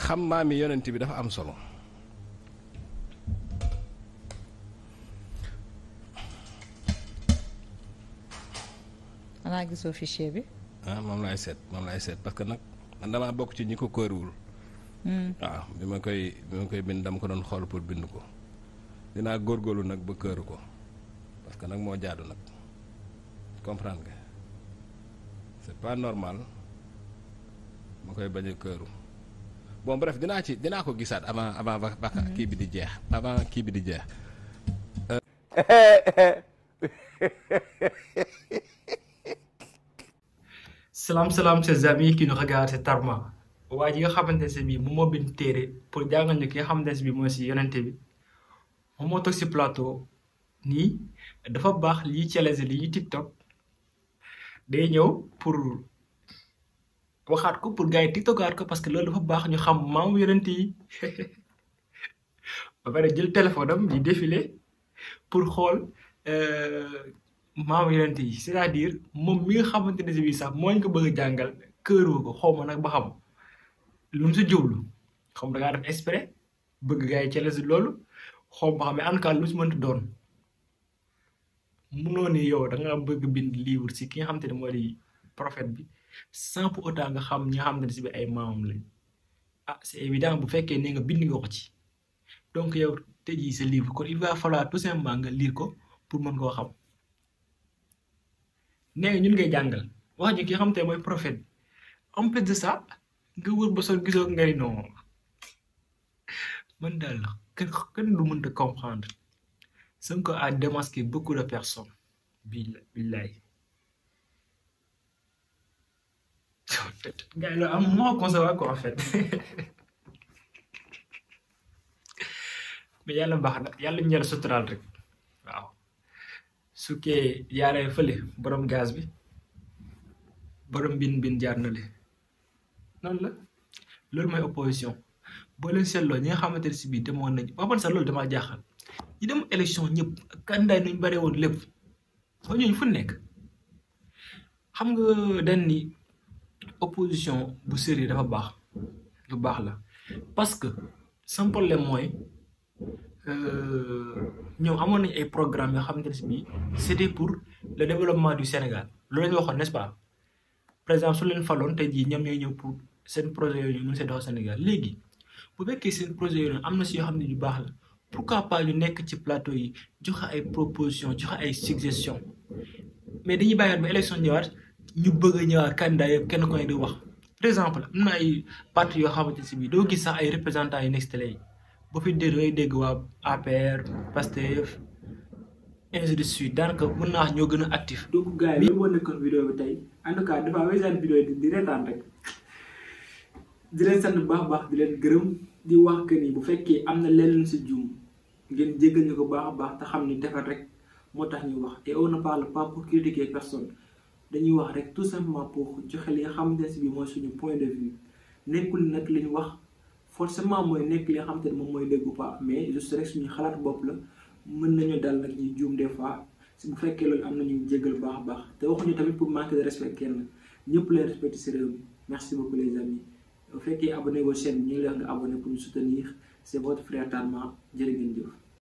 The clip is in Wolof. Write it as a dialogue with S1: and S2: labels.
S1: xam maami yonent bi dafa am solo.
S2: xanaa gisoo fichier bi.
S1: moom laay seet parce que nag man damaa bokk ci ñi ko këruwul. waaw bi ma koy bind dama ko doon xool pour bind ko dinaa góorgóorlu nag ba këru ko parce que nag moo jaadu nag comprendre nga c'est pas normal ma koy bañ a këru bon bref dinaa ko gisaat avant kii bi di jeex avant kii bi di jeex.
S3: Salam ses amis qui nous regardent, c'est Tarma. waa ji nga xamante ne bii moom moo bind téere pour jàngal ñu ki nga xamante ne bii mooy si yonente bi moom moo toog si plateau nii dafa baax lii challenge lii TikTok day ñëw pour waxaat ko pour gars yi TikTokaat ko parce que loolu dafa baax ñu xam maamu yonente yi ba pare jël téléphone am di défilé pour xool maamu yonente yi c'est-à-dire moom mi nga xamante ne bii sax moo ñu ko bëgg a jàngal këru ko xaw ma nag ba xam. lu mu si jublu xam da ngaa def exprès bëgg gars yi challenge loolu xaw ma xam ne en tout cas lu si mënti doon munoo ni yow da nga bëgg bind livre si ki nga xamante ne moo di prophète bi sans pour autant nga xam ñi nga xamante ne si bi ay maamam lañ ah c'est évident bu fekkee ne nga bind nga ko ci donc yow tey jii sa livre kon il va falloir tout simplement nga lire ko pour mën koo xam nee ñun ngay jàngal wax ñu ki nga xamante ne mooy prophète en plus de ça. nga wër ba sol gisoo nga ni non man daal kenn du mënta comprendre Sonko a démasqué beaucoup de personnes billaay gars yi loolu am moo concevoir quoi en fait mais yàlla baax na yàlla ñu yàlla suturaal rek waaw su kee yaaree fële borom gaz bi borom bin jaar na le noonu la loolu mooy opposition boo leen seetloo ñi nga xamante ne si biir demoon nañu ba man sax loolu damaa jaaxal ñi dem élection ñëpp ak candidat nuñ bare woon lépp ba ñooñu fu nekk xam nga dañ ni opposition bu sérieux dafa baax lu baax la parce que sama problème mooy ñoom amoon nañu ay programmes yoo xamante ne si biir c'était pour le développement du Sénégal loolu la ñu waxoon n'est-ce pas par exemple su leen faloon tey jii ñoom ñooy ñëw pour seen projet yooyu ñu mën see doxal Sénégal léegi bu fekkee seen projet yooyu am na si yoo xam ne yu baax la pourquoi pas ñu nekk ci plateau yi joxe ay propositions joxe ay suggestions mais dañuy bàyyiwaat ba élection ñëwaat ñu bëgg a ñëwaat candidat yëpp kenn ko ne di wax. par exemple am na ay partis yoo xamante si bii doo gis sax ay représentants yu nekk si télé yi ba fi dégg ngay dégg waa APR Pastef ainsi de suite daanaka mën naa wax ñoo gën a actif. donc gars yi loolu moo nekkoon vidéo bi tey en tout cas dafa weesaan vidéo yi di reetaan rek di leen sant bu baax di leen gërëm di wax que ni bu fekkee am na leneen si juum ngeen jéggal ñu ko baax te xam ni defar rek moo tax ñuy wax et on ne parle pas pour critiquer personne dañuy wax rek tout simplement pour joxe li nga xamante ne si bi mooy suñu point de vue nekkul nag li ñu wax forcément mooy nekk li nga xamante ne moom mooy dégg ou pas mais juste rek suñu xalaat bopp la. mën nañu dal nag ñuy juum des fois si bu fekkee loolu am nañu jéggal baax te waxuñu tamit pour manquer de respect kenn ñëpp leen respecté si réew mi merci beaucoup les amis bu fekkee abonné wu chaîne bi ñu ngi lay wax nga abonné pour ñu soutenir c'est votre frère Tarma jërë ngeen jëf